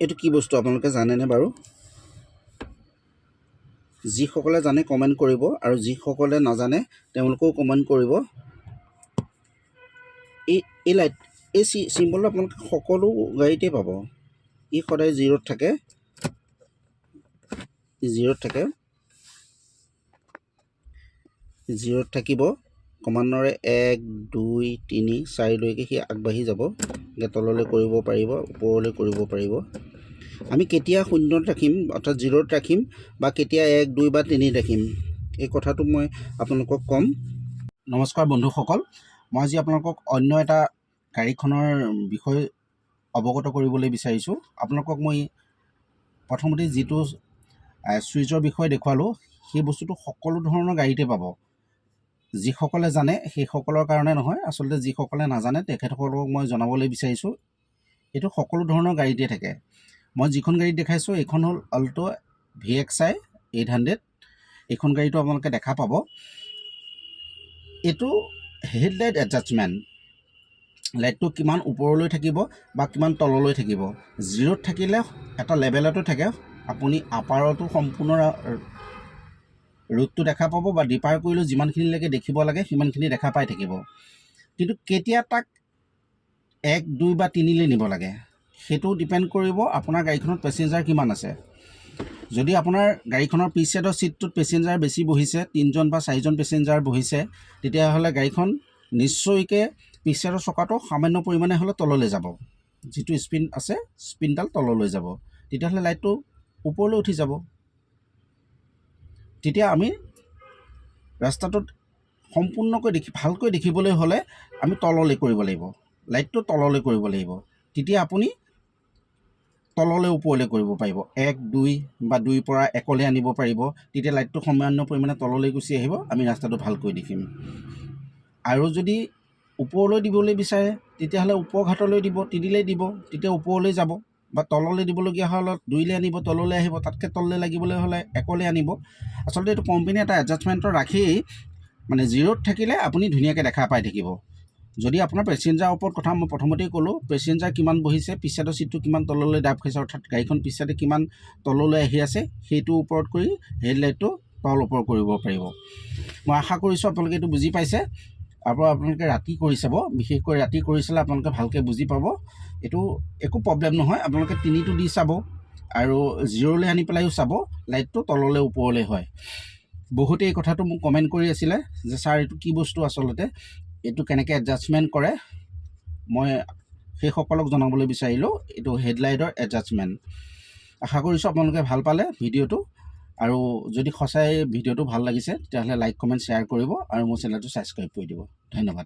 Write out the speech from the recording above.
এইটো কি বস্তু আপোনালোকে জানেনে বাৰু? যিসকলে জানে কমেণ্ট কৰিব আৰু যিসকলে নাজানে তেওঁলোকেও কমেণ্ট কৰিব। এই লাইট, এই চিম্বলটো আপোনালোকে সকলো গাড়ীতে পাব। ই সদায় জিৰ'ত থাকে, জিৰ'ত থাকে, জিৰ'ত থাকিব। ক্ৰমান্বয়ে 1, 2, 3, 4লৈকে সি আগবাঢ়ি যাব। তললৈ কৰিব পাৰিব, ওপৰলৈ কৰিব পাৰিব। আমি কেতিয়া শূন্যত ৰাখিম, অৰ্থাৎ জিৰ'ত ৰাখিম, বা কেতিয়া 1, 2 বা 3 ৰাখিম, এই কথাটো মই আপোনালোকক ক'ম। নমস্কাৰ বন্ধুসকল, মই আজি আপোনালোকক অন্য এটা গাড়ীখনৰ বিষয়ে অৱগত কৰিবলৈ বিচাৰিছোঁ। আপোনালোকক মই প্ৰথমতে যিটো ছুইচৰ বিষয়ে দেখুৱালোঁ, সেই বস্তুটো সকলো ধৰণৰ গাড়ীতে পাব। যিসকলে জানে সেইসকলৰ কাৰণে নহয়, আচলতে যিসকলে নাজানে তেখেতসকলক মই জনাবলৈ বিচাৰিছোঁ। এইটো সকলো ধৰণৰ গাড়ীতে থাকে। মই যিখন গাড়ীত দেখাইছোঁ, এইখন হ'ল অল্ট' VXI 800। এইখন গাড়ীটো আপোনালোকে দেখা পাব। এইটো হেডলাইট এডজাষ্টমেণ্ট, লাইটটো কিমান ওপৰলৈ থাকিব বা কিমান তললৈ থাকিব। জিৰ'ত থাকিলে এটা লেভেলতো থাকে। আপুনি আপাৰতো সম্পূৰ্ণ ৰোডটো দেখা পাব বা ডিপাৰ কৰিলেও যিমানখিনিলৈকে দেখিব লাগে সিমানখিনি দেখা পাই থাকিব। কিন্তু কেতিয়া তাক 1, 2 বা 3লৈ নিব লাগে, সেইটো ডিপেণ্ড কৰিব আপোনাৰ গাড়ীখনত পেচেঞ্জাৰ কিমান আছে। যদি আপোনাৰ গাড়ীখনৰ পিছ চাইডৰ ছিটটোত পেচেঞ্জাৰ বেছি বহিছে, তিনিজন বা চাৰিজন পেচেঞ্জাৰ বহিছে, তেতিয়াহ'লে গাড়ীখন নিশ্চয়কৈ পিছ চাইডৰ চকাটো সামান্য পৰিমাণে হ'লেও তললৈ যাব। যিটো স্পিন আছে, স্পিনডাল তললৈ যাব। তেতিয়াহ'লে লাইটটো ওপৰলৈ উঠি যাব। তেতিয়া আমি ৰাস্তাটোত সম্পূৰ্ণকৈ দেখি, ভালকৈ দেখিবলৈ হ'লে আমি তললৈ কৰিব লাগিব, লাইটটো তললৈ কৰিব লাগিব। তেতিয়া আপুনি তললৈ ওপৰলৈ কৰিব পাৰিব, 1, 2 বা 2ৰ পৰা 1লৈ আনিব পাৰিব। তেতিয়া লাইটটো সামান্য পৰিমাণে তললৈ গুচি আহিব, আমি ৰাস্তাটো ভালকৈ দেখিম। আৰু যদি ওপৰলৈ দিবলৈ বিচাৰে, তেতিয়াহ'লে ওপৰ ঘাটলৈ দিব, 3লৈ দিব, তেতিয়া ওপৰলৈ যাব। বা তললৈ দিবলগীয়া হ'লে 2লৈ আনিব, তললৈ আহিব। তাতকৈ তললৈ লাগিবলৈ হ'লে 1লৈ আনিব। আচলতে এইটো কোম্পেনীয়ে এটা এডজাষ্টমেণ্টৰ ৰাখি, মানে জিৰ'ত থাকিলে আপুনি ধুনীয়াকৈ দেখা পাই থাকিব। যদি আপোনাৰ পেচেঞ্জাৰৰ ওপৰত কথা, মই প্ৰথমতেই ক'লোঁ, পেচেঞ্জাৰ কিমান বহিছে, পিছ চাইডৰ ছিটটো কিমান তললৈ ডাব খাইছে, অৰ্থাৎ গাড়ীখন পিছ চাইডে কিমান তললৈ আহি আছে, সেইটোৰ ওপৰত কৰি হেডলাইটটো তল ওপৰ কৰিব পাৰিব। মই আশা কৰিছোঁ আপোনালোকে এইটো বুজি পাইছে। আৰু আপোনালোকে ৰাতি কৰি চাব, বিশেষকৈ ৰাতি কৰি চালে আপোনালোকে ভালকৈ বুজি পাব। এইটো একো প্ৰব্লেম নহয়। আপোনালোকে 3টো দি চাব আৰু জিৰ'লৈ আনি পেলাইও চাব, লাইটটো তললৈ ওপৰলৈ হয়। বহুতে এই কথাটো মোক কমেণ্ট কৰি আছিলে যে ছাৰ, এইটো কি বস্তু আচলতে, এইটো কেনেকৈ এডজাষ্টমেণ্ট কৰে? মই সেইসকলক জনাবলৈ বিচাৰিলোঁ, এইটো হেডলাইটৰ এডজাষ্টমেণ্ট। আশা কৰিছোঁ আপোনালোকে ভাল পালে ভিডিঅ'টো। আৰু যদি সঁচাই ভিডিঅ'টো ভাল লাগিছে, তেতিয়াহ'লে লাইক, কমেণ্ট, শ্বেয়াৰ কৰিব আৰু মোৰ চেনেলটো ছাবস্ক্ৰাইব কৰি দিব। ধন্যবাদ।